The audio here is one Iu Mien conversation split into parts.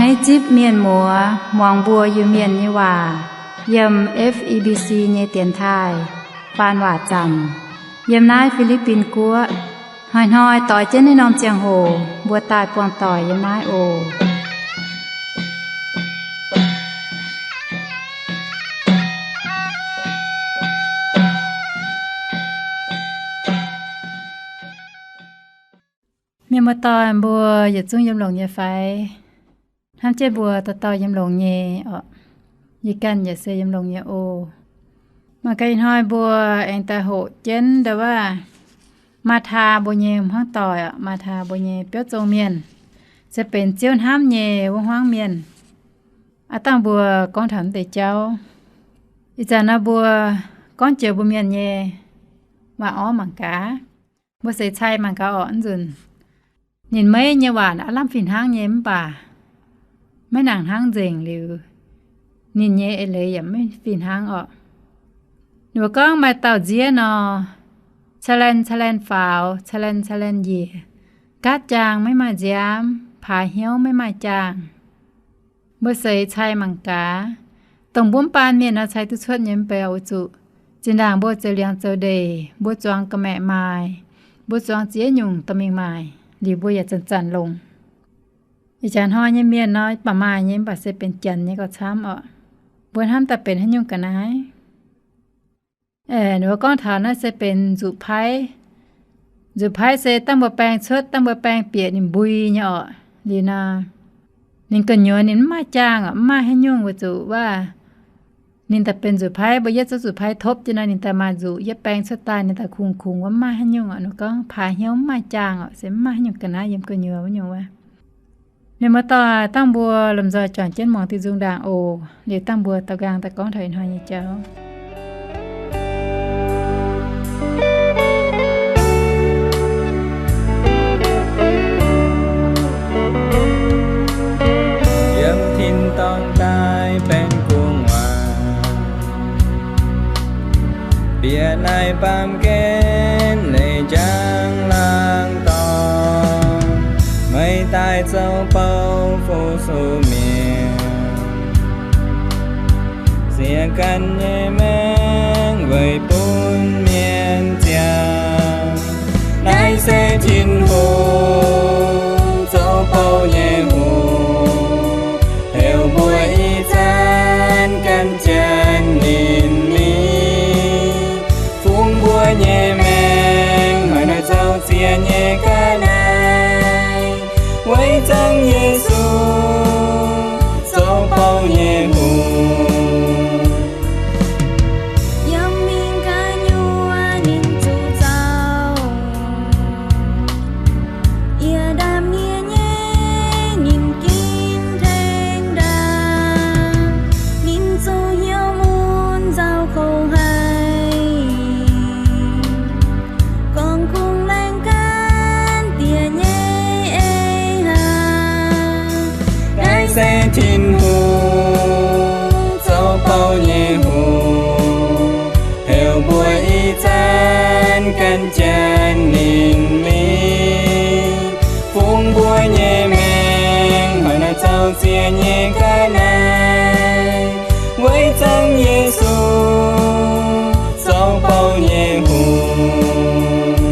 Naaiv zipv mienh muoz muangx mbuo Iu-Mienh nyei waac yiem F E B C nyei dienx taaih faan waac zanc yiem naaiv Fi^li^bin Guoqv. Hnoi-hnoi doix jienv naaiv norm ziangh hoc mbuo daaih buangh doic yiem naaiv oc. Mienh muoz-doic mbuo yietc zungv yiem longx nyei fai? Hnamv jienv mbuo dauh dauh yiem longx nyei oc. Yie ganh yaac se yiem longx nyei oc. Mangc gaax ih hnoi mbuo aengx daaih hoqc jienv ndau wuov Maataa mbuo nyei hmuangv doic oc, Maataa mbuo nyei biauv zong mienh, se benx Ziouv hnamv nyei wuov hmuangv mienh. Aav dangh mbuo gorngv taux naaiv deix jauv. Ih zanc nor mbuo gorngv joux mbuo mienh nyei waac-orv mangc gaax. Mbuo seix cai mangc gaax orqc, nzunc ninh meiv nyei waac aav lamh fih hnangv nyei mv baac maiv nangc hnangv nzengc liuz, ninh nyei eix leiz yaac maiv fih hnangv orqc. Ninh mbuo gorngv maaih dauh nziev nor, ca'laen ca'laen faaux, ca'laen ca'laen njiec, gaatv jaang maiv maaih nziaamv, paaix hnyouv maiv maaih jaangh. Mbuo seix cai mangc gaax, dongh mbuo mv baan mienh nor cai duqv cuotv nyei mv bei oix zuqc zinh ndaangc mbuo zoux liangx zoux ndeic, mbuo zuangx ga'maeqc maaih, mbuo zuangx ziex nyungc dorh mingh maaih, liuz mbuo yaac zanc-zanc longx. Ih jaax hnoi nyei mienh nor, mv baac maaih nyei, mv baac se benx janx nyei gauh camv orqc. Mbuo hnamv daaih benx haaix nyungc ga'naaiv? Ninh mbuo gorngv taux naaiv se benx nzuqc paiv. Nzuqc paiv se dangh mbuo baeng cuotv, dangh mbuo baeng bieqc ninh mbui nyei orqc. Liuz nor, ninh gu'nyuoz ninh mv maaih jaangh orqc, mv maaih haaix nyungc weic zuqc waac ninh daaih benx nzuqc paiv. Mbuo yietv zouv nzuqc paiv topv jienv nor, ninh daaih maaih nzuqc yietv baeng cuotv daaih, ninh daaih kungx-kungx wuov, mv maaih haaix nyungc orqc. Ninh gorngv paaix hnyouv mv maaih jaangh orqc, se mv maaih haaix nyungc ga'naaiv yiem gu'nyuoz wuov nyungc wuov. Mienh muoz-doic, dangh mbuo lomh nzoih juangc jienv muangx diuh nzung ndaangc oc. Liuz dangh mbuo daux nqaang daaih gorngv taux ih hnoi nyei jauv. Yiem tin-dorngh daaih baeng gu'nguaaz, bieqc naaiv baamh gen leiz njang laangz dorngx, meih daaih zoux bou fu-sux mienh, siex ganh nyei maengc weic bun mienh ziangh. Naaiv se Tin-Hungh zoux bou nyei hungh, heuc mbuo ih zanc gan janx ninh mingh, fungx mbuo nyei maengc hnoi-hnoi zoux ziex nyei ga'naaiv, weic zanc Yesu zoux bou nyei hungh. Yiem mingh gu'nyuoz ninh zuqc zaux, yie ndaamv-nienh nyei ninh ginv tengx ndaangc, ninh zuqc hnyouv mun nzauh kouv haic, gorngv kungx laengz gaanv diex nyei eix haaix. Naaiv se Tin-Hungh zoux bou nyei hungh, heuc mbuo ih zanc gan janx ninh mingh, fungx mbuo nyei maengc hnoi-hnoi zoux ziex nyei ga'naaiv, weic zanc Yesu zoux bou nyei hungh.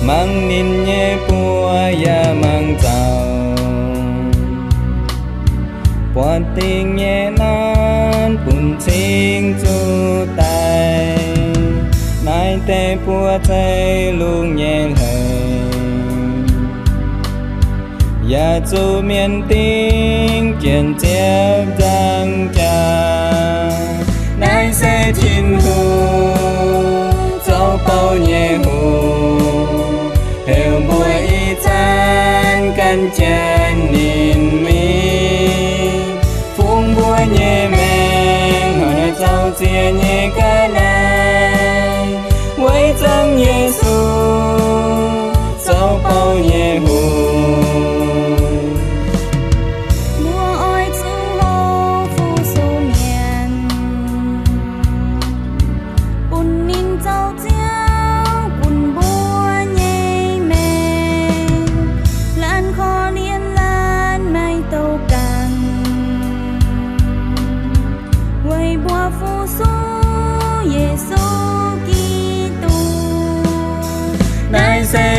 Mangc ninh nyei buoz yaac mangc zaux, buatc dingc nyei nanv bun cing zuqc daic. Naaiv deix buoz zeiv lungh nyei hleix, yaac zuqc mienh dingc jienv ziepc nzangc jaax. Naaiv se Tin-Hungh zoux bou nyei hungh, heuc mbuo ih zanc gan janx ninh mingh, fungx mbuo nyei maengc hnoi-hnoi zoux ziex nyei ga'naaiv, weic zanc Yesu zoux bou nyei hungh. Mbuo oix zuqc hlo fu-sux mienh, bun ninh zoux Ziouv bun mbuo nyei maengc. Laanh korv-lienh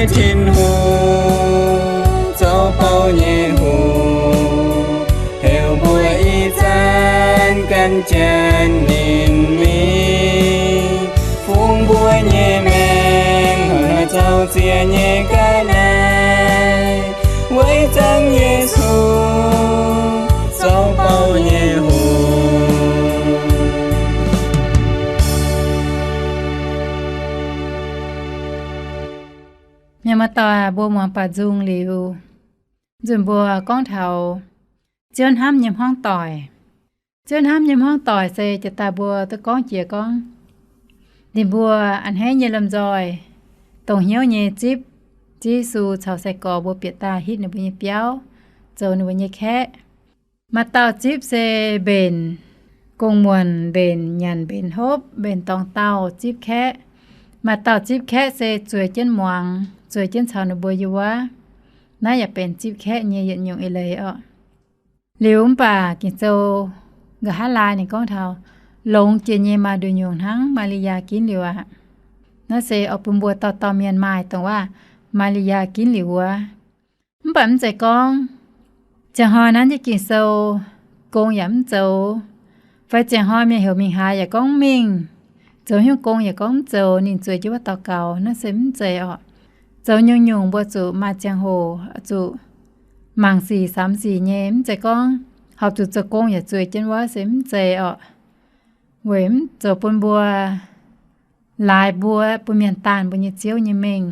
Tin-Hungh, zoux bouh nyei hungh, heuc mbuo ih zanc gan jienv ninh mingh, fungx mbuo nyei maengc, zoux ziex nyei ga'naaiv, weic zanc Yesu, zoux bouh nyei hungh. Mienh muoz-doic, mbuo muangx baac nzung liuz, nzunc mbuo gorngv taux Ziouv hnamv nyei hmuangv doic. Ziouv hnamv nyei hmuangv doic se jiex daaih mbuo duqv gorngv jiex gorngv, ninh mbuo a'hneiv nyei lomh nzoih, dongh hnyouv nyei zipv Ziouv Yesu caux sai-gorx mbuo bieqc daaih hitv ninh mbuo nyei biauv, zoux ninh mbuo nyei kaeqv. Maaih dauh zipv se mbenc gong-muonc, mbenc nyanc, mbenc hopv, mbenc dorngx dauh zipv kaeqv. Maaih dauh zipv kaeqv se zueiz jienv muangx, zueiz jienv caux ninh mbuo yiem wuov. Naaiv yaac benx zipv kaeqv nyei yietc nyungc eix leiz oc. Liuz mv baac Ging-Sou nqa'haav laai ninh gorngv taux longx jiex nyei maaih nduqc nyungc hnangv Maa^li^yaa ginv liuz aqv. Naaiv se oix bun mbuo dauh dauh mienh maaih dongh waac Maa^li^yaa ginv liuz wuov. Mv baac mv zeiz gorngv ziangh hnoi naaiv nyei Ging-Sou gong yaac mv zoux, fai ziangh hnoi mienh heuc mingh haaix yaac gorngv mv mingh, zoux hnyouv gong yaac gorngv mv zoux, ninh zueiz jienv wuov daux gaux, naaiv se mv zeiz oc. Zoux nyungc-nyungc mbuo zuqc maaih ziangh hoc zuqc mangc sic samx sic nyei, mv zeiz gorngv horpc zuqc zoux gong yaac zueiz jienv wuov se mv zeiz oc. Weic mv zoux bun mbuo laaix mbuo, bun mienh daanh mbuo nyei Ziouv nyei mengh.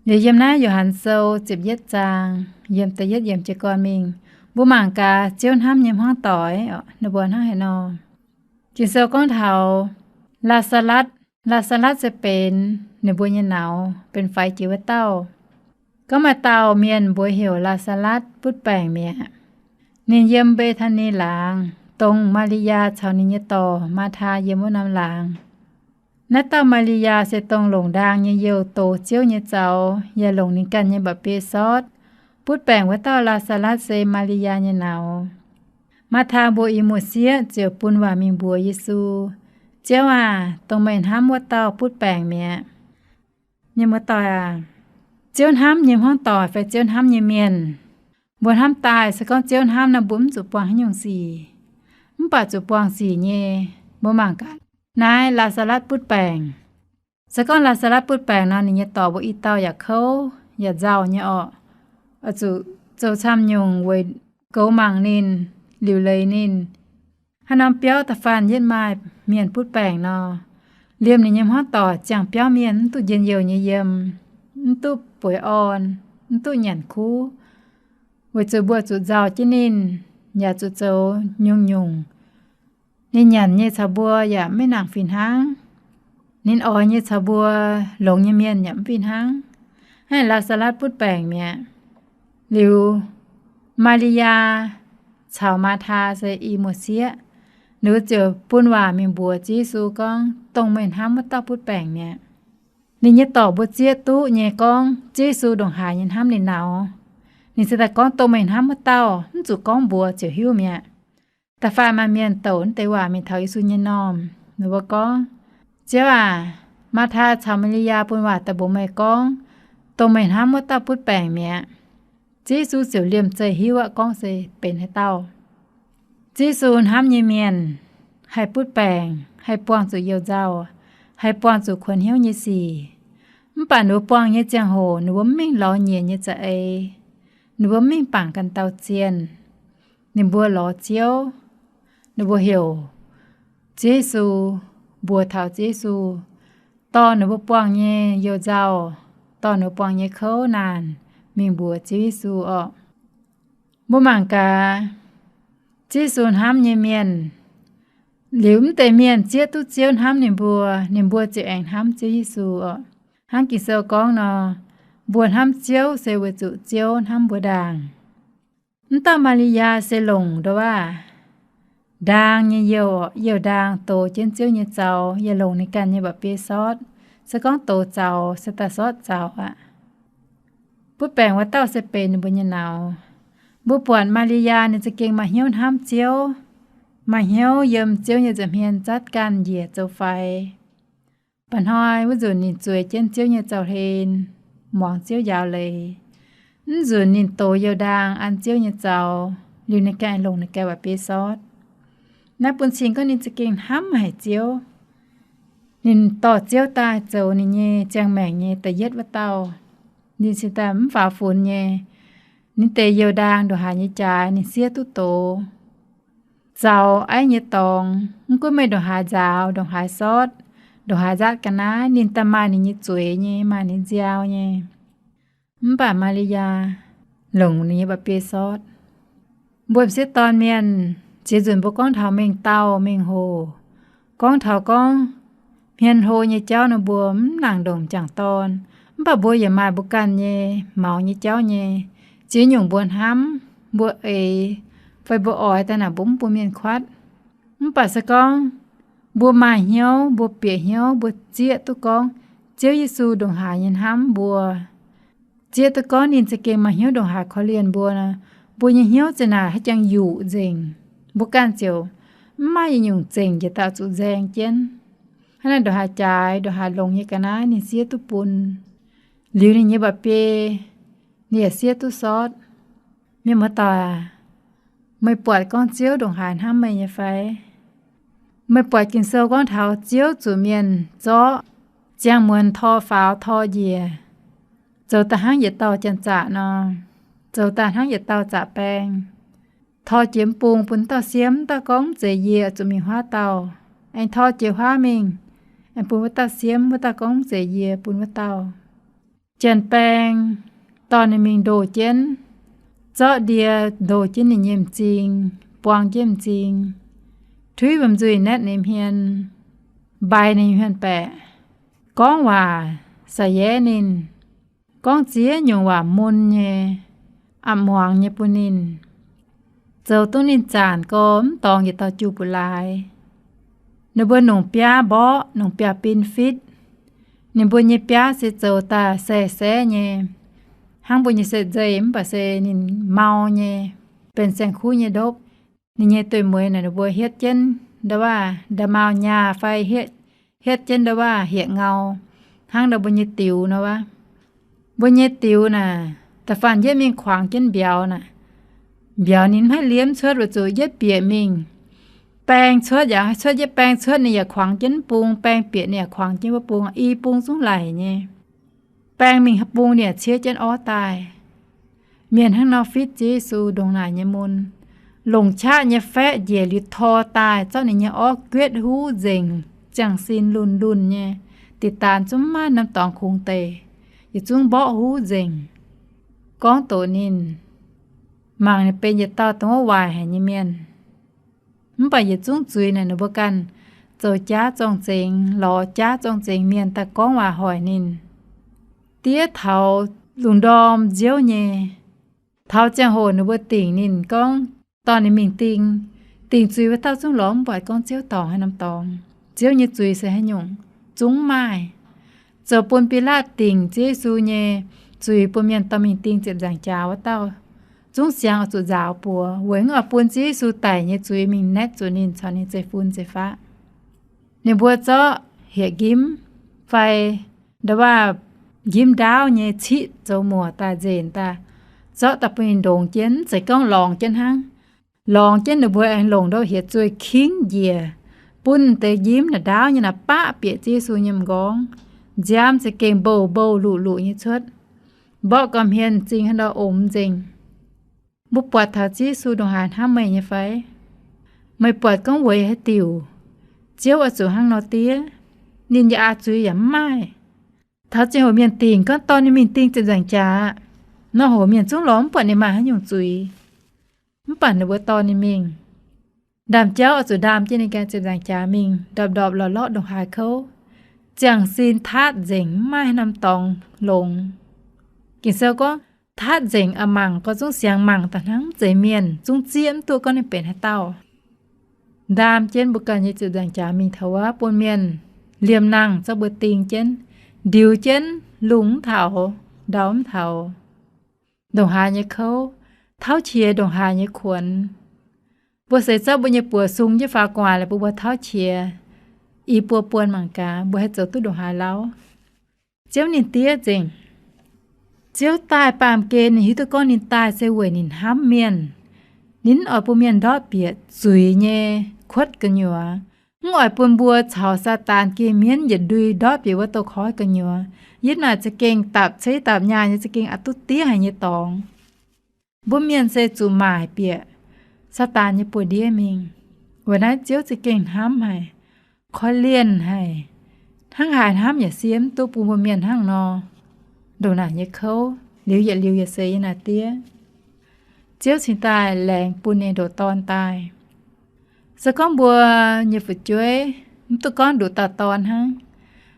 Liuz yiem naaiv Yo^han Sou ziepc yietv zaang, yiem da'yietv yiemc jiez gorn mingh, mbuo mangc gaax Ziouv hnamv nyei hmuangv doic, ninh mbuo hnangv haaix nor. Ging-Sou gorngv taux Laa^saa^latv. Laa^saa^latv se benx ninh mbuo nyei nauz, benx faix jiex wuov dauh. Gorngv maaih dauh mienh mbuox heuc Laa^saa^latv butv baengc mi'aqv. Ninh yiem Mbe^taa^ni Laangz, dongh Maa^li^yaa caux ninh nyei dorh, Maa^taa, yiem wuov norm laangz. Naaiv dauh Maa^li^yaa se dongh longc ndaang nyei youh dox Ziouv nyei zaux, yaac longc ninh ganh nyei mba'biei sortv. Butv baengc wuov dauh Laa^saa^latv se Maa^li^yaa nyei nauz. Maa^taa mbuo i muoz-sieqv ziouc bun waac mingh mbuox Yesu, Ziouv aac, dongh meih hnamv wuov dauh butv baengc mi'aqv. Mienh muoz-doic aac, Ziouv hnamv nyei hmuangv doic fai Ziouv hnamv nyei mienh, mbuo hnamv daaih se gorngv Ziouv hnamv nor mbuo mv zuqc buangh haaix nyungc sic, mv baac zuqc buangh sic nyei. Mbuo mangc gaax naaiv Laa^saa^latv butv baengc. Se gorngv Laa^saa^latv butv baengc nor, ninh nyei dorc mbuo i dauh yaac kouv yaac nzauh nyei orqc. Oix zuqc zoux camv nyungc weic goux mangc ninh, liuc leiz ninh. Haaix norm biauv da'faanh yietv maaih mienh butv baengc nor, liemh ninh nyei hmuangv doic ziangh biauv mienh mv duqv njien-youh nyei yiem, mv duqv bueix orn, mv duqv nyanc kuv, weic zuqc mbuo zuqc nzauh jienv ninh, yaac zuqc zoux nyungc-nyungc. Ninh nyanc nyei caux mbuo yaac maiv nangc fih hnangv. Ninh oix nyei caux mbuo longx nyei mienh yaac mv fih hnangv. Hnangv Laa^saa^latv butv baengc mi'aqv. Liuz, Maa^li^yaa caux Maa^taa se i muoz-sieqv, ninh mbuo ziouc bun waac mingh mbuox Ziouv Yesu gorngv, Dongh meih hnamv wuov dauh butv baengc mi'aqv. Ninh nyei dorc mbuo zieqv duqv nyei gorngv Ziouv Yesu ndongc haaix nyei hnamv ninh nauz. Ninh se daaih gorngv, Dongh meih hnamv wuov dauh. Mv zuqc gorngv mbuox ziouc hiuv mi'aqv. Da'faanh maaih mienh douc naaiv deix waac mingh taux Yesu nyei m'normh, ninh mbuo gorngv, Ziouv aac, Maa^taa caux Maa^li^yaa bun waac daaih mbuox meih gorngv, Dongh meih hnamv wuov dauh butv baengc mi'aqv. Ziouv Yesu ziouc liemh zeih hiuv aqv gorngv se benx haaix dauh. Ziouv Yesu hnamv nyei mienh haih butv baengc, haih buangh zuqc youh nzauh, haih buangh zuqc kuonx hnyouv nyei sic. Mv baac ninh mbuo buangh nyei ziangh hoc ninh mbuo mv mingh lorz nyiec nyei za'eix, ninh mbuo mv mingh bangc ganh dauh zienh. Ninh mbuo lorz Ziouv, ninh mbuo heuc Ziouv Yesu, mbuox taux Ziouv Yesu, dorh ninh mbuo buangh nyei youh nzauh, dorh ninh mbuo buangh nyei kouv naanc mingh mbuox Ziouv Yesu orqc. Mbuo mangc gaax, Ziouv Yesu hnamv nyei mienh, liuz mv deix mienh zieqv duqv Ziouv hnamv ninh mbuo, ninh mbuo ziouc aengx hnamv Ziouv Yesu orqc. Hnangv Ging-Sou gorngv nor, mbuo hnamv Ziouv se weic zuqc Ziouv hnamv mbuo ndaangc. Mv dauh Maa^li^yaa se longc ndo waac ndaang nyei youh, youh ndaang dox jienv Ziouv nyei zaux, yaac longc ninh ganh nyei mba'biei sortv. Se gorngv dox zaux se daaih sortv zaux aqv. Butv baengc wuov dauh se benx ninh mbuo nyei nauz. Mbuo buatc Maa^li^yaa ninh za'gengh maaih hnyouv hnamv Ziouv, maaih hnyouv yiem Ziouv nyei nza'hmien zatv ganh njiec zoux faix. Mba'hnoi wuov nzunc ninh zueiz jienv Ziouv nyei zaux-hlen. muangx Ziouv njaaux leiz. Mv nzunc ninh dox youh ndaang an Ziouv nyei zaux, liuz ninh ganh longc ninh ganh mba'biei sortv. Naaiv bun cing gorngv ninh za'gengh hnamv haic Ziouv. Ninh dorh Ziouv daaih zoux ninh nyei ziangh maengc nyei da'yietv wuov dauh. Ninh cingx daaih mv faaux funx nyei. Ninh deix youh ndaang ndongc haaix nyei jaaix ninh siev duqv doz. Zaux aiv nyei dorngx, mv gunv meih ndongc haaix nzaaux, ndongc haaix sortv, ndongc haaix nzaatv ga'naaiv, ninh daaih maaih ninh nyei zueiz nyei, maaih ninh nziaaux nyei. Mv baac Maa^li^yaa longc ninh nyei mba'biei sortv. Mbuo m'sieqv dorn mienh, ziex nzunc mbuo gorngv taux mengh dauh mengh hoc, gorngv taux gorngv hmien hlo nyei jauv nor, mbuo mv nangc ndongc m'jangc dorn. Mv baac mbuo yaac maaih mbuo ganh nyei maux nyei jauv nyei. Ziex nyungc mbuo hnamv, mbuo eix, fai mbuo oix daaih naaic mbuo mv bun mienh kuatv. Mv baac se gorngv mbuo maaih hnyouv, mbuo bieqc hnyouv, mbuo zieqv duqv gorngv Ziouv Yesu ndongc haaix nyei hnamv mbuo, zieqv duqv gorngv ninh za'gengh maaih hnyouv ndongc haaix korv-lienh mbuo nor, mbuo nyei hnyouv za'naaic haaix jangx yuqc nzengc. Mbuo ganh ziouc mv maaih yietc nyungc zengc njiec daaih zuqc nzaeng jienv. Hnangv naaic ndongc haaix jaaix, ndongc haaix longx nyei ga'naaiv ninh siev duqv bun. Liuz ninh nyei mba'biei, ninh yaac siev duqv sortv. Mienh muoz-doic aac, meih buatc gorngv Ziouv ndongc haaix hnamv meih nyei fai? Meih buatc Ging-Sou gorngv taux Ziouv zuqc mienh zorqv ziangh muonz tor faaux tor njiec, zoux daaih hnangv yietc dauh janx-zaqc nor, zoux daaih hnangv yietc dauh zaqc baeng, tor jiex mv bung bun dauh siev, dauh gorngv mv zeiz yie zuqc mingh huaav dauh, aengx tor jiex huaav mingh, aengx bun wuov dauh siev, wuov dauh gorngv mv zeiz yie, bun wuov dauh. Janx-baeng dorh ninh mingh ndoh jienv, zorqv ndie ndoh jienv ninh nyei m'zing, buang jienv m'zing, tuiv mba'nzuih naetv ninh hmien, mbaix ninh hmien-baeqc, gorngv waac sa'yaev ninh, gorngv ziex nyungc waac mun nyei, a'muangx nyei bun ninh, zoux duqv ninh zanc gorx mv dorngx yietc dauh juv-buc laaix. Ninh mbuo nongc biaav mborqv, nongc biaav bin fitv. Ninh mbuo nyei biaav se zoux daaih saeh-saeqv nyei, hnangv mbuo nyei saeh-nzeih, mv baac se ninh mau nyei, benx saeng-kuv nyei ndopv. Ninh nyei doix-mueiz naaic ninh mbuo hietv jienv nda'waav nda'maauh nyaah fai hietv jienv nda'waav hieqc ngau, hnangv ndau mbuo nyei diux nor wuov. Mbuo nyei diux naaic, da'faanh yietv mingh kuangx jienv mbiauz naaic, mbiauz ninh mv haih liemv cuotv, weic zuqc yietv bieqc mingh baeng cuotv, yaac haih cuotv yietv baeng cuotv, ninh yaac kuangx jienv bung, baeng bieqc ninh yaac kuangx jienv wuov bung, i bung zungv laic nyei. Baeng mingh bung ninh yaac ciev jienv orv daaih. Mienh hnangv nor fitv Ziouv Yesu ndongc naaic nyei mun, longc qaqv nyei faeqv njiec liuz tor daaih, zorqv ninh nyei orv guetv huv nzengc, ziangh sin lunh lunh nyei, diqc daanx zungv maiv norm dorngx kungx deix, yietc zungv mborqv huv nzengc. Gorngv doqc ninh, mangc ninh benx yietc dauh dongh wuov waaic haic nyei mienh. Mv baac yietc zungv zuiz naaic ninh mbuo ganh zoux jaav zorng-zengx, lorz jaav zorng-zengx mienh daaih gorngv waac hoic ninh. Diev taux lungh ndorm nziouv nyei, taux ziangh hoc ninh mbuo dingc ninh gorngv dorh ninh mingh ding. Dingc zuiz wuov dauh zungv lorz mv buatc gorngv Ziouv dorngc haaix norm dorngx, Ziouv nyei zuiz se haaix nyungc, zungv maaih. Zoux bun Bilaatv dingc Ziouv Yesu nyei zuiz bun mienh dorh mingh ding ziepc nzaangc jaax wuov dauh, zungv siangx oix zuqc nzaaux buoz weic oix bun Ziouv Yesu daic nyei zuiz mingh naetv zuqc ninh caux ninh zeiv-fun zeiv-faqv. Ninh mbuo zorqv hieh nqimv fai nda'waav nqimv ndaauv nyei ciqv zoux muoc daaih nzenc daaih, zorqv daaih bun ninh ndongx jienv, mv zeiz gorngv lorngx jienv hnangv. Lorngx jienv ninh mbuo aengx longc ndau hieh zueih kingv njiec, bun deix nqimv naaic ndaauv nyei naaic baqv bieqc Ziouv Yesu nyei m'nqorngv. Nziaamv za'gengh mbouh mbouh luqc luqc nyei cuotv, mborqv gorqv-hmien m'zing hnangv ndau omx nzengc. Mbuo buatc taux Ziouv Yesu ndongc haaix hnamv meih nyei fai? Meih buatc gorngv weic haaix diuc Ziouv oix zuqc hnangv nor diev? Ninh yaac aqc zuiz yaac mv maaih. Taux ziangh hoc mienh dingc gorngv dorh ninh mingh ding ziepc nzaangc jaax, nor hoc mienh zungv lorz mv buatc ninh maaih haaix nyungc zuiz. Mv baac ninh mbuo dorh ninh mingh, ndaamv-jauv oix zuqc ndaam jienv ninh ganh ziepc nzaangc jaax mingh ndorpc-ndorpc lorqc-lorqc ndongc haaix kouv, ziangh sin tatv nzengc, mv maaih haaix norm dorngx longx. Ging-Sou gorngv tatv nzengc aqc mangc, gorngv zungv siangx mangc daaih hnangv, mv zeiz mienh, zungv zieqv mv duqv gorngv ninh benx haaix dauh. Ndaam jienv mbuo ganh nyei ziepc nzaangc jaax mingh taux wuov, bun mienh liemh nangh zorqv mbuo ding jienv, ndiux jienv, lungh mv taux, ndau mv taux, ndongc haaix nyei kouv, tauv qiex ndongc haaix nyei kuonx. Mbuo seix zorqv mbuo nyei buoz sung jienv faaux gu'nguaaic laaix bun mbuo tauv qiex i buo buon mangc gaax mbuo haih zoux duqv ndongc haaix lauv. Ziouv ninh diev nzengc. Ziouv daaih baamh gen, ninh hiuv duqv gorngv ninh daaih se weic ninh hnamv mienh. Ninh mv oix bun mienh ndortv bieqc zuiz nyei kuotv gu'nyuoz, mv oix bun mbuo caux Saadaan geh mienv yietc ndui ndortv bieqc wuov douz-koiv gu'nyuoz. Yie naaic za'gengh dapc ceix dapc nyaah nyei, za'gengh aqc duqv diev haic nyei dorngx. Mbuo mienh se zuqc maaic bieqc Saadaan nyei buoz-ndiev mingh. Weic naaiv Ziouv za'gengh hnamv haic, korv-lienh haic, hnangv haaix hnamv yaac siemv duqv bun mbuo mienh hnangv nor. Ndongc naaic nyei kouv liuz yietc liuz yietc seix yiem naaic diev. Ziouv cingx daaih laengz bun ninh ndoqc Dorn daaih. Se gorngv mbuo nyei fu'jueiv, mv duqv gorngv nduqc dauh dorn hnangv,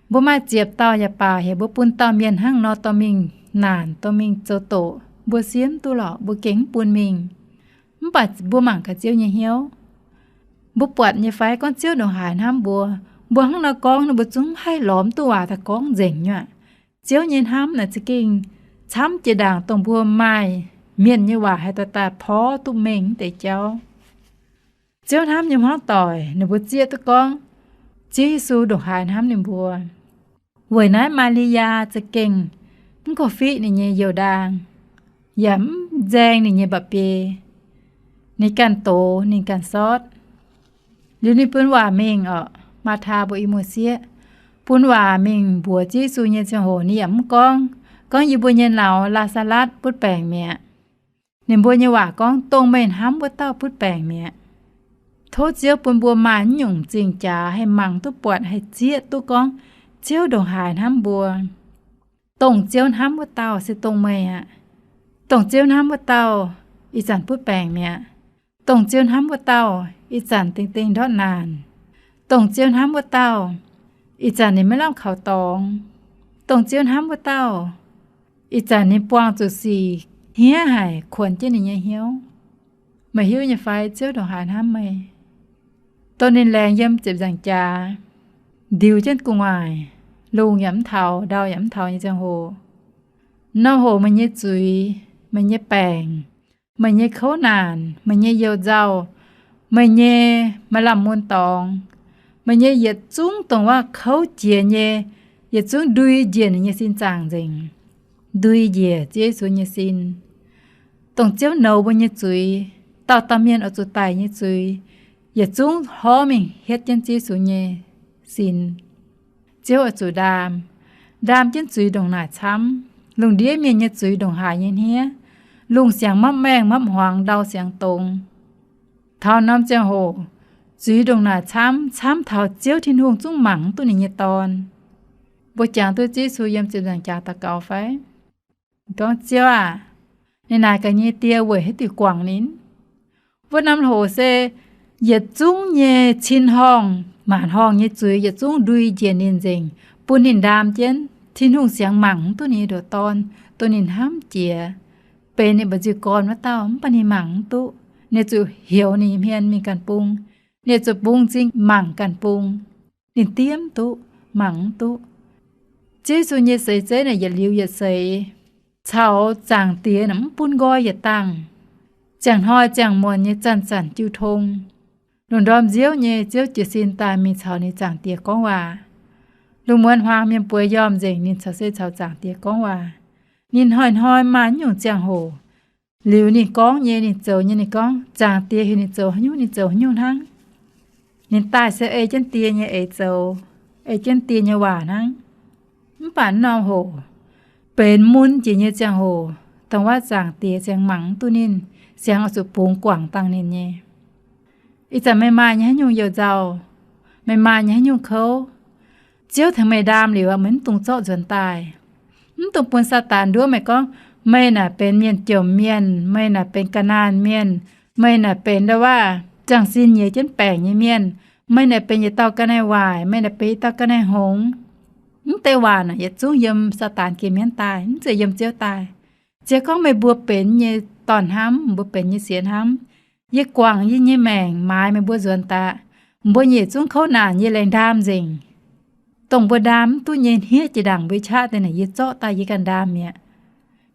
mbuo maaih ziepc dauh yaac baac, heuc mbuo bun dauh mienh hnangv nor dorh mingh naanc, dorh mingh zoux doqc, mbuo siemv duqv lorqc, mbuo gengh mv bun mingh. Mv baac mbuo mangc gaax Ziouv nyei hnyouv. Mbuo buatc nyei fai gorngv Ziouv ndongc haaix hnamv mbuo? Mbuo hnangv nor gorngv, ninh mbuo zungv mv haih lorz mv duqv waac daaih gorngv nzengc nyuoqc. Ziouv nyei hnamv naaic za'gengh camv jiex ndaangc dongh mbuo maaih mienh nyei waac haih daaih daaih porv duqv mengh mv deix jauv. Ziouv hnamv nyei hmuangv doic, ninh mbuo zieqv duqv gorngv Ziouv Yesu ndongc haaix hnamv ninh mbuo. Weic naaiv Maa^li^yaa za'gengh mv gorngv-fiqv ninh nyei youh ndaang, yaac mv nzaeng ninh nyei mba'biei. Ninh ganh doz, ninh ganh sortv. Liuz ninh bun waac mingh orqc, Maataa mbuo i muoz-sieqv, bun waac mingh mbuox Ziouv Yesu nyei ziangh hoc ninh yaac mv gorngv, gorngv, Yie mbuo nyei nauz, Laa^saa^latv, butv baengc mi'aqv. Ninh mbuo nyei waac gorngv, Dongh meih hnamv wuov dauh butv baengc mi'aqv. Tov Ziouv bun mbuo maaih naaiv nyungc zingh jaax haih mangc duqv buatc, haih zieqv duqv gorngv Ziouv ndongc haaix hnamv mbuo. Dongh Ziouv hnamv wuov dauh se dongh meih aqv. Dongh Ziouv hnamv wuov dauh ih zanc butv baengc mi'aqv. Dongh Ziouv hnamv wuov dauh ih zanc dingh dingh ndortv naanc. Dongh Ziouv hnamv wuov dauh ih zanc ninh maiv lamh kaux dorngx. Dongh Ziouv hnamv wuov dauh ih zanc ninh buangh zuqc sic hniev haic, kuonx jienv ninh nyei hnyouv. Meih hiuv nyei fai Ziouv ndongc haaix hnamv meih? Dongh ninh laengz yiem ziepc nzaangc jaax, ndiux jienv gu'nguaaic, lungh yaac mv taux, ndau yaac mv taux nyei ziangh hoc, norm hoc meih nyei zuiz, meih nyei baengc, meih nyei kouv naanc, meih nyei you nzauh, meih nyei maaih lamh mun dorngx, meih nyei yietc zungv dongh waac kouv jiex nyei, yietc zungv ndui njiec ninh nyei sin zaangc nzengc, ndui njiec Ziouv Yesu nyei sin. Dongh Ziouv nouz mbuo nyei zuiz, dauh dauh mienh oix zuqc daic nyei zuiz, yietc zungv horv mingh hietv jienv Ziouv Yesu nyei sin. Ziouv oix zuqc ndaam, ndaam jienv zuiz ndongc naaic camv. Lungh ndiev mienh nyei zuiz ndongc haaix nyei hniev, lungh siangx mapv maengh mapv hmuangx, ndau siangx dongz. Taux norm ziangh hoc, zuiz ndongc naaic camv, camv taux Ziouv Tin-Hungh zungv mangc mv duqv ninh nyei Dorn. Mbuo jangx duqv Ziouv Yesu yiem ziepc nzaangc jaax daux gaux fai? Gorngv, Ziouv aah! Ninh naaic gaax nyei Die weic haaix diuc guangc ninh? Wuov norm hoc se yietc zungv nyei cin-horngh, maanc horngh nyei zuiz yietc zungv ndui njiec ninh nzengc, bun ninh ndaam jienv. Tin-Hungh siangx mangc mv duqv ninh nyei ndoqc Dorn, dongh ninh hnamv jiex, benx ninh mba'nziu gorn wuov dauh, mv baac ninh mangc mv duqv. Ninh zuqc heuc ninh nyei hmien mingh ganh bung. Ninh zuqc bungx m'zing mangc ganh bung. Ninh diev mv duqv, mangc mv duqv. Ziouv Yesu nyei seix zeiv naaic yietc liuz yietc seix, caux Zaangc Diex naaic mv bun nqoi yietc dangh. Ziangh hnoi ziangh muonz nyei zanc-zanc jiu tong, lungh ndorm nziouv nyei Ziouv jiez sin daaih mingh caux ninh Zaangc Diex gorngv waac. Lungh muonz huaang mienh bueix yomh nzengc, ninh caux, se caux Zaangc Diex gorngv waac. Ninh hnoi-hnoi maaih naaiv nyungc ziangh hoc, liuz ninh gorngv nyei, ninh zoux nyei, ninh gorngv, Zaangc Diex heuc ninh zoux haaix nyungc, ninh zoux haaix nyungc hnangv. Ninh daaih se ei jienv Die nyei eix zoux, ei jienv Die nyei waac hnangv. Mv baac naaiv norm hoc, benx mun jiex nyei ziangh hoc, dongh waac Zaangc Diex ziangx mangc mv duqv ninh, siangx oix zuqc bungx guangc dangh ninh nyei. Ih zanc meih maaih nyei haaix nyungc you nzauh, meih maaih nyei haaix nyungc kouv, Ziouv tengx meih ndaam liuz, meih mv dungx zorqv nzuonx daaih. Mv dungx bun Saadaan nduov meih gorngv, meih naaic benx mienh jomc mienh, meih naaic benx ga'naanh mienh, meih naaic benx ndau waac ziangh sin nyiex jienv baengc nyei mienh, meih naaic benx yietc dauh ga'naaiv waaic, meih naaic benx yietc dauh ga'naaiv hngongx. Mv deix waac naaic yietc zungv yiem Saadaan geh mienv daaih, mv zeiz yiem Ziouv daaih. Ziouv gorngv, meih mbuo benx nyei dorn-hnamv, mbuo benx nyei siex hnamv, yie guangc yie nyei maengc maaiz meih mbuo nzuonx daaih. Mbuo nyei yietc zungv kouv naanc yie laengz ndaam nzengc. Dongh mbuo ndaam mv duqv nyei hniev jiex ndaangc mbuo qaqv deix naaic yie zorqv daaih yie ganh ndaam mi'aqv.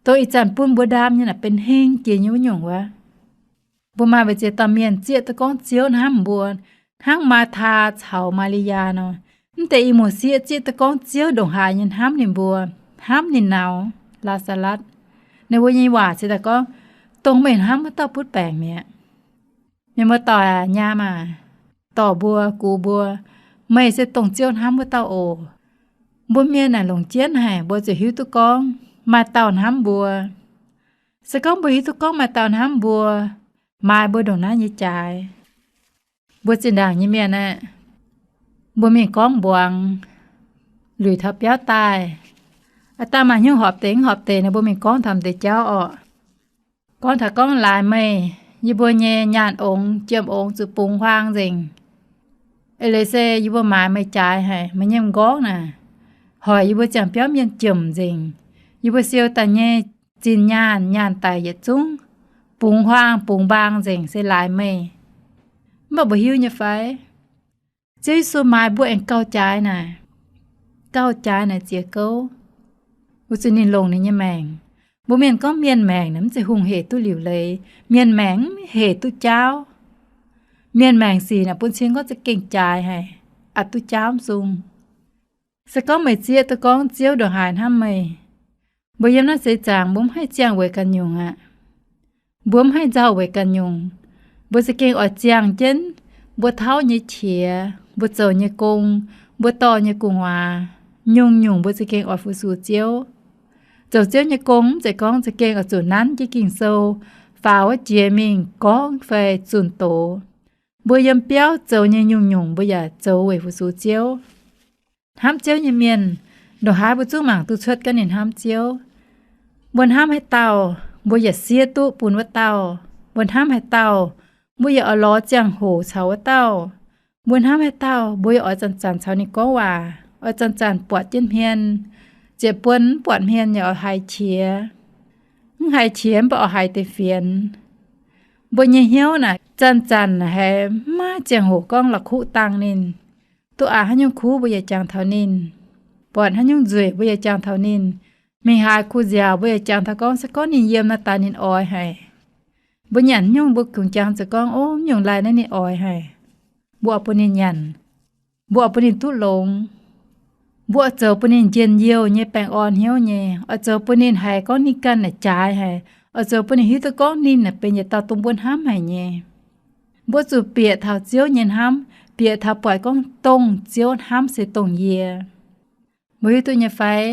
Dongh ih zanc bun mbuo ndaam nyei naaic benx heng jiex nyei wuov nyungc wuov. Mbuo maaih weic zeiz dauh mienh zieqv duqv gorngv Ziouv hnamv mbuo, hnangv Maataa caux Maa^li^yaa nor. Mv deix i muoz-sieqv zieqv duqv gorngv Ziouv ndongc haaix nyei hnamv ninh mbuo, hnamv ninh nauz, Laa^saa^latv. Ninh mbuo nyei waac se daaih gorngv, dongh meih hnamv wuov dauh butv baengc mi'aqv. Mienh muoz-doic aac, nyaam aac, dorc mbuo, gux mbuo, meih se dongh Ziouv hnamv wuov dauh oc. Mbuo mienh naaic longc jienv haic, mbuo ziouc hiuv duqv gorngv maaih dauh hnamv mbuo. Se gorngv mbuo hiuv duqv gorngv maaih dauh hnamv mbuo, maaiz mbuo ndongc naaiv nyei jaaix. Mbuo zinh ndaangc nyei mienh aeqv, mbuo mingh gorngv mbuangz, luic taux biauv daaih, aav dangh maaih hnyouv horpc deix mv horpc deix nor, mbuo mingh gorngv taux m'deix jauv orqc. Gorngv taux gorngv laaix meih, yie mbuo nyei nyaanh ongx, jiem ongx zuqc bungx huaang nzengc. Eix leiz se yie mbuo maaiz meih jaaix haic, meih nyei m'nqorngv naaic, hoic yie mbuo ziangh biauv mienh jomc nzengc. Yie mbuo siou daaih nyei zinh nyaanh, nyaanh daic yietc zungv bungx huaang bungx mbaang nzengc se laaix meih. Mv baac mbuo hiuv nyei fai? Ziouv Yesu maaiz mbuo aengx gauh jaaix naaic. Gauh jaaix naaic ziex gouv. Weic zuqc ninh longc ninh nyei maengc. Mbuo mienh gorngv mienh maengc naaic mv zeiz hungh hec duqv liuc leiz. Mienh maengc mv hec duqv jaauv. Mienh maengc sic naaic bun cing gorngv za'gengh jaaix haic, aqc duqv jaauv mv sung. Se gorngv meih zieqv duqv gorngv Ziouv ndongc haaix hnamv meih, mbuo yiem naaiv seix zaangc mbuo mv haih ziangh weic ganh nyungc aqv. Mbuo mv haih nzauh weic ganh nyungc. Mbuo za'gengh oix ziangh jienv mbuo tauv nyei qiex, mbuo zoux nyei gong, mbuo dorh nyei gu'nguaaz, nyungc-nyungc mbuo za'gengh oix fu-sux Ziouv. Zoux Ziouv nyei gong mv zeiz gorngv za'gengh oix zuqc nanv jienv Ging-Sou, faaux wuov jiex mingh gorngv fai zunh doz. Mbuo yiem biauv zoux nyei nyungc-nyungc mbuo yaac zoux weic fu-sux Ziouv. Hnamv Ziouv nyei mienh, ndongc haaix mbuo zungv mangc duqv cuotv gorngv ninh hnamv Ziouv. Mbuo hnamv haaix dauh, mbuo yaac siev duqv bun wuov dauh. Mbuo hnamv haaix dauh, mbuo yaac oix lorz ziangh hoc caux wuov dauh. Mbuo hnamv haaix dauh, mbuo yaac oix zanc-zanc caux ninh gorngv waac, oix zanc-zanc buatc jienv hmien, ziepc buonc mv buatc hmien yaac oix haiz qiex. Mv haiz qiex mv baac oix haiz deix fienx. Mbuo nyei hnyouv naaic zanc-zanc haiz maiv ziangh hoc gorngv la'kuqv dangh ninh. Duqv aqc haaix nyungc kuv mbuo yaac jangx taux ninh. Buatc haaix nyungc nzueic mbuo yaac jangx taux ninh. Mingh haaix kuh nziaauc mbuo yaac jangx taux gorngv se gorngv ninh yiem naaiv daaih ninh oix haic. Mbuo nyanc haaix nyungc mbuo kungx jangx zuqc gorngv, ov, mv nyungc lai naaiv ninh oix haic. Mbuo oix bun ninh nyanc. Mbuo oix bun ninh duqv longx. Mbuo oix zoux bun ninh njien-youh nyei, baengh orn hnyouv nyei, oix zoux bun ninh haiz gorngv ninh ganh naaic jaaix haic, oix zoux bun ninh hiuv duqv gorngv ninh naaic benx yietc dauh dongh mbuo hnamv haic nyei. Mbuo zuqc bieqc taux Ziouv nyei hnamv, bieqc taux buatc gorngv dongh Ziouv hnamv se dongh yie. Mbuo hiuv duqv nyei fai?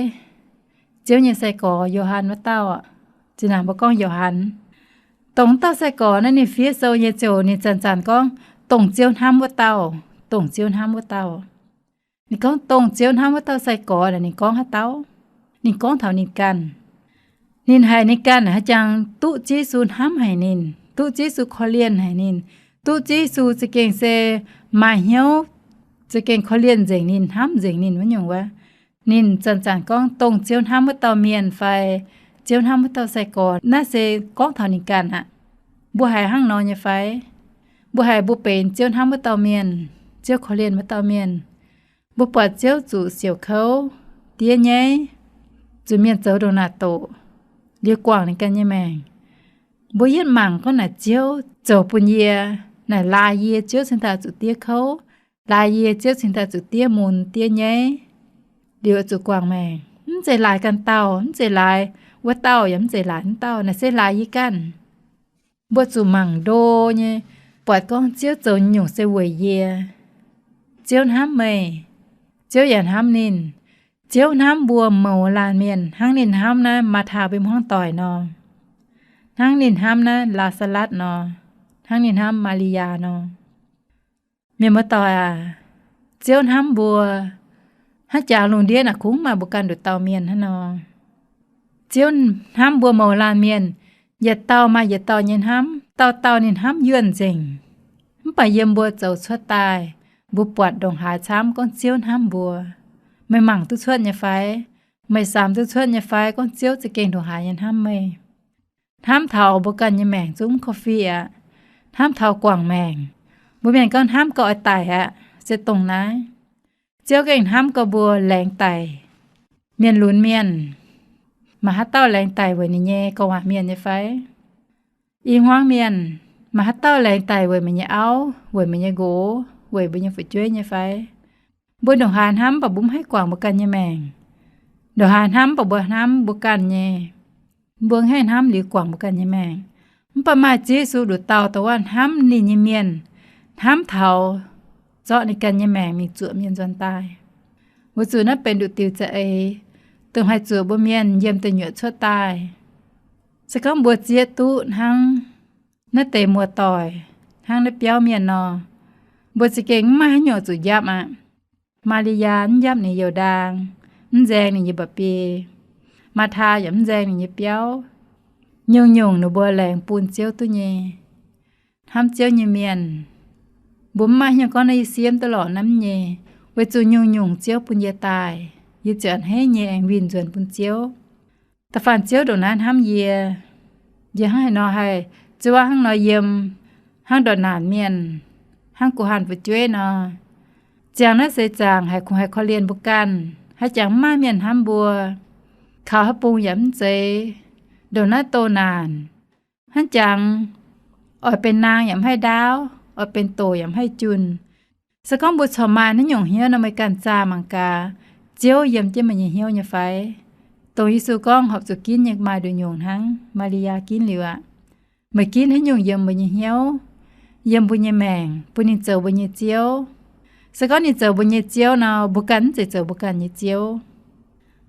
Ziouv nyei sai-gorx Yo^han wuov dauh, zinh ndaangc mbuo gorngv Yo^han, dongh wuov dauh sai-gorx naaiv ninh fiev sou nyei ziouc ninh zanc-zanc gorngv, dongh Ziouv hnamv wuov dauh, dongh Ziouv hnamv wuov dauh. Ninh gorngv dongh Ziouv hnamv wuov dauh sai-gorx naaic ninh gorngv haaix dauh? Ninh gorngv taux ninh ganh. Ninh haiz ninh ganh haaix jangx duqv Ziouv Yesu hnamv haic ninh, duqv Ziouv Yesu korv-lienh haic ninh, duqv Ziouv Yesu za'gengh se maaih hnyouv, za'gengh korv-lienh nzengc ninh, hnamv nzengc ninh wuov nyungc wuov. Ninh zanc-zanc gorngv dongh Ziouv hnamv wuov dauh mienh fai Ziouv hnamv wuov dauh sai-gorx, naaiv se gorngv taux ninh ganh aqv. Mbuo haiz hnangv nor nyei fai? Mbuo haiz mbuo benx Ziouv hnamv wuov dauh mienh, Ziouv korv-lienh wuov dauh mienh. Mbuo buatc Ziouv zuqc siouc kouv, diev nyaiv, zuqc mienh zoux ndongc naaic doqc, liuz guangc ninh ganh nyei maengc. Mbuo yietv mangc gorngv naaic Ziouv zoux bun yie, naaic laaix yie Ziouv cingx daaih zuqc diev kouv, laaix yie Ziouv cingx daaih zuqc diev mun diev nyaiv, liuz zuqc guangc maengc. Mv zeiz laaix ganh dauh, mv zeiz laaix wuov dauh, yaac mv zeiz laaix wuov dauh, naaic se laaix yie ganh. Mbuo zuqc mangc ndo nyei, buatc gorngv Ziouv zoux nyungc se weic yie. Ziouv hnamv meih. Ziouv yaac hnamv ninh. Ziouv hnamv mbuo mouz laanh mienh hnangv ninh hnamv naaiv Maathaa mbuo hmuangv doic nor, hnangv ninh hnamv naaiv Laa^saa^latv nor, hnangv ninh hnamv Maa^li^yaa nor. Mienh muoz-doic aac, Ziouv hnamv mbuo hnangv jaax lungh ndiev naaic kungx maaih mbuo ganh nduqc dauh mienh hnangv nor. Ziouv hnamv mbuo mouz laanh mienh, yietc dauh maaih yietc dauh nyei hnamv, dauh dauh ninh hnamv yuonh nzengc. Mv baac yiem mbuo zoux cuotv daaih, mbuo buatc ndongc haaix camv gorngv Ziouv hnamv mbuo. Meih mangc duqv cuotv nyei fai? Meih samx duqv cuotv nyei fai gorngv Ziouv za'gengh ndongc haaix nyei hnamv meih? Hnamv taux mbuo ganh nyei maengc zungv korv-fiqv aqv. Hnamv taux guangc maengc. Mbuo mienh gorngv hnamv gauh oix daic aqv, se dongh naaiv. Ziouv gengh hnamv gauh mbuo laengz daic. Mienh lunx mienh, maaih haaix dauh laengz daic weic ninh nyei gorngv waac mienh nyei fai? I hmuangv mienh, maaih haaix dauh laengz daic weic meih nyei auv, weic meih nyei nqox, weic mbuo nyei fu'jueiv nyei fai? Mbuo ndongc haaix hnamv mv baac mbuo mv haih guangc mbuo ganh nyei maengc. Ndongc haaix hnamv mv baac mbuo hnamv mbuo ganh nyei. Mbuo haih hnamv liuz guangc mbuo ganh nyei maengc. Mv baac maaih Ziouv Yesu nduqc dauh dongh wuov hnamv ninh nyei mienh, hnamv taux zorqv ninh ganh nyei maengc mingh zuoqc mienh nzuonx daaih. Weic zuqc naaiv benx nduqc diuc za'eix, dongh haih zuoqc mbuo mienh yiem deic nyuoqc cuotv daaih. Se gorngv mbuo zieqv duqv hnangv naaiv deix muoz-doic, hnangv naaiv biauv mienh nor, mbuo za'gengh mv maaih haaix nyungc zuqc njapv aqv. Maa^li^yaa mv njapv ninh youz ndaang, mv nzaeng ninh nyei mba'biei. Maataa yaac mv nzaeng ninh nyei biauv. Nyungc-nyungc ninh mbuo laengz bun Ziouv duqv nyei. Hnamv Ziouv nyei mienh, mbuo mv maaih haaix nyungc gorngv naaiv yie siemv duqv lorqc naaiv nyei, weic zuqc nyungc-nyungc Ziouv bun yie daaih, yie ziouc a'hneiv nyei aengx winh nzuonx bun Ziouv. Da'faanh Ziouv ndongc naaiv hnamv yie, yie hnangv haaix nor haih zuov hnangv nor yiem, hnangv ndortv naanc mienh, hnangv guh hanh fu'jueiv nor. Ziangh naaiv seix zaangc haiz kungx haih korv-lienh mbuo ganh, haiz jangx mv maaih mienh hnamv mbuo. Kaux haaix bung yaac mv zeiz, ndongc naaiv doh naanc. Hnangv jangx oix benx naang yaac mv haih ndaauv, oix benx doc yaac mv haih junh. Se gorngv mbuo corc maaih naaiv nyungc hnyouv nor, meih ganh zaah mangc gaax, Ziouv yiem jienv meih nyei hnyouv nyei fai? Dongh Yesu gorngv, horpc zuqc ginv nyei maaih nduqc nyungc hnangv Maa^li^yaa ginv liuz aqv. Meih ginv haaix nyungc yiem mbuo nyei hnyouv, yiem mbuo nyei maengc, bun ninh zoux mbuo nyei Ziouv. Se gorngv ninh zoux mbuo nyei Ziouv nor, mbuo ganh mv zeiz zoux mbuo ganh nyei ziouv.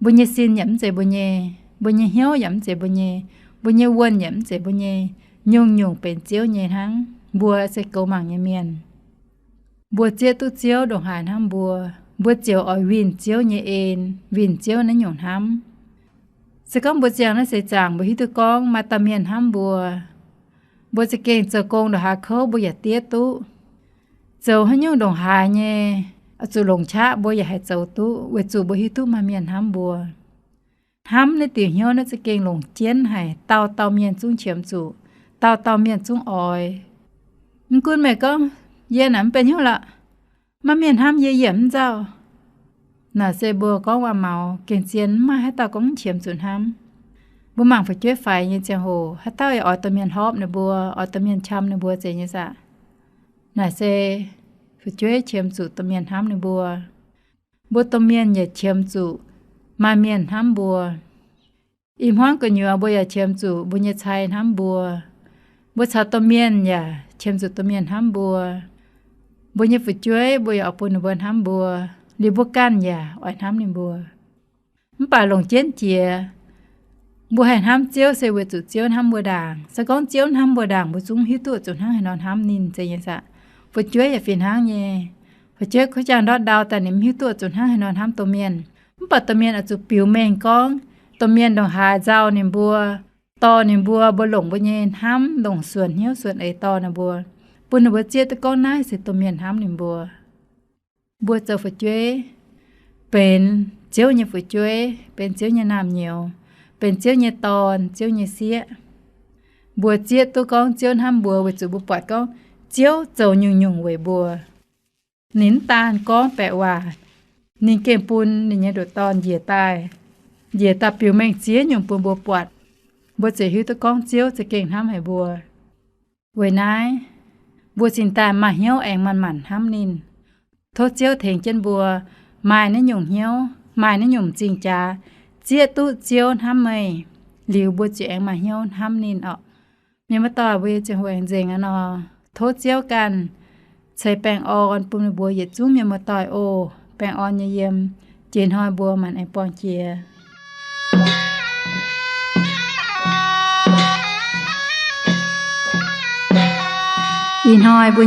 Mbuo nyei sin yaac mv zeiz mbuo nyei, mbuo nyei hnyouv yaac mv zeiz mbuo nyei, mbuo nyei wuonh yaac mv zeiz mbuo nyei. Nyungc-nyungc benx Ziouv nyei hnangv. Mbuo se goux mangc nyei mienh. Mbuo zieqv duqv Ziouv ndongc haaix hnamv mbuo, mbuo ziouc oix winh Ziouv nyei en, winh Ziouv naaiv nyungc hnamv. Se gorngv mbuo ziangh naaiv seix zaangc mbuo hiuv duqv gorngv maaih dauh mienh hnamv mbuo, mbuo za'gengh zoux gong ndongc haaix kouv mbuo yaac diev duqv. Zoux haaix nyungc ndongc haaix nyei, oix zuqc longc qaqv mbuo yaac haih zoux duqv, weic zuqc mbuo hiuv duqv maaih mienh hnamv mbuo. Hnamv naaiv diuc hnyouv naaiv za'gengh longc jienv haic, dauh dauh mienh zungv qiemx zuqc, dauh dauh mienh zungv oix. Mv gunv meih gorngv, yie naaic mv benx hnyouv lorqc, maiv maaih mienh hnamv yie, yie yaac mv nzauh. Naaic se mbuo gorngv waac-maux gengh zien, mv maaih haaix dauh gorngv mv qiemx zuqc hnamv. Mbuo mangc fu'jueiv faix nyei ziangh hoc, haaix dauh yaac oix dorh mienh hlorpv ninh mbuo, oix dorh mienh qam ninh mbuo zeiz nyei saah? Naaic se fu'jueiv qiemx zuqc domh mienh hnamv ninh mbuo. Mbuo domh mienh yaac qiemx zuqc maaih mienh hnamv mbuo. Ih hmuangv gu'nyuoz mbuo yaac qiemx zuqc mbuo nyei cai hnamv mbuo. Mbuo caux domh mienh yaac qiemx zuqc domh mienh hnamv mbuo. Mbuo nyei fu'jueiv mbuo yaac oix bun ninh mbuo hnamv mbuo, liuz mbuo ganh yaac oix hnamv ninh mbuo. Mv baac longc jienv jiex, mbuo haih hnamv Ziouv se weic zuqc Ziouv hnamv mbuo ndaangc. Se gorngv Ziouv hnamv mbuo ndaangc, mbuo zungv hiuv duqv zuqc hnangv haaix nor hnamv ninh zeiz nyei saah? Fu'jueiv yaac fih hnangv nyei. Fu'jueiv kuv jaang ndortv ndau daaih ninh mv hiuv duqv zuqc hnangv haaix nor hnamv domh mienh. Mv baac domh mienh oix zuqc biux mengh gorngv, domh mienh ndongc haaix nzauh ninh mbuo, dorh ninh mbuo, mbuo longc mbuo nyei hnamv longc suonc hnyouv suonc eix dorh ninh mbuo, bun ninh mbuo zieqv duqv gorngv naaiv se domh mienh hnamv ninh mbuo. Mbuo zoux fu'jueiv, benx Ziouv nyei fu'jueiv, benx Ziouv nyei naamh nyouz, benx Ziouv nyei dorn, Ziouv nyei sieqv. Mbuo zieqv duqv gorngv Ziouv hnamv mbuo weic zuqc mbuo buatc gorngv Ziouv zoux nyungc-nyungc weic mbuo. Ninh mv daan gorngv baeqc waac, ninh gengh bun ninh nyei ndoqc Dorn njiec daaih, njiec daaih biux mengh ziex nyungc bun mbuo buatc. Mbuo ziouc hiuv duqv gorngv Ziouv za'gengh hnamv haic mbuo. Weic naaiv, mbuo cingx daaih maaih hnyouv aengx manc-manc hnamv ninh. Tov Ziouv tengx jienv mbuo maaih naaiv nyungc hnyouv, maaih naaiv nyungc m'zing jaax, zieqv duqv Ziouv hnamv meih, liuz mbuo ziouc aengx maaih hnyouv hnamv ninh orqc. Mienh muoz-doic, mbuo nyei ziangh hoc aengx nzengc aqv nor, tov Ziouv ganh ceix baengh orn bun meih mbuo yietc zungv mienh muoz-doic oc. Baengh orn nyei yiem, jiex hnoi mbuo maanc aengx buangh jiex. Ih hnoi mbuo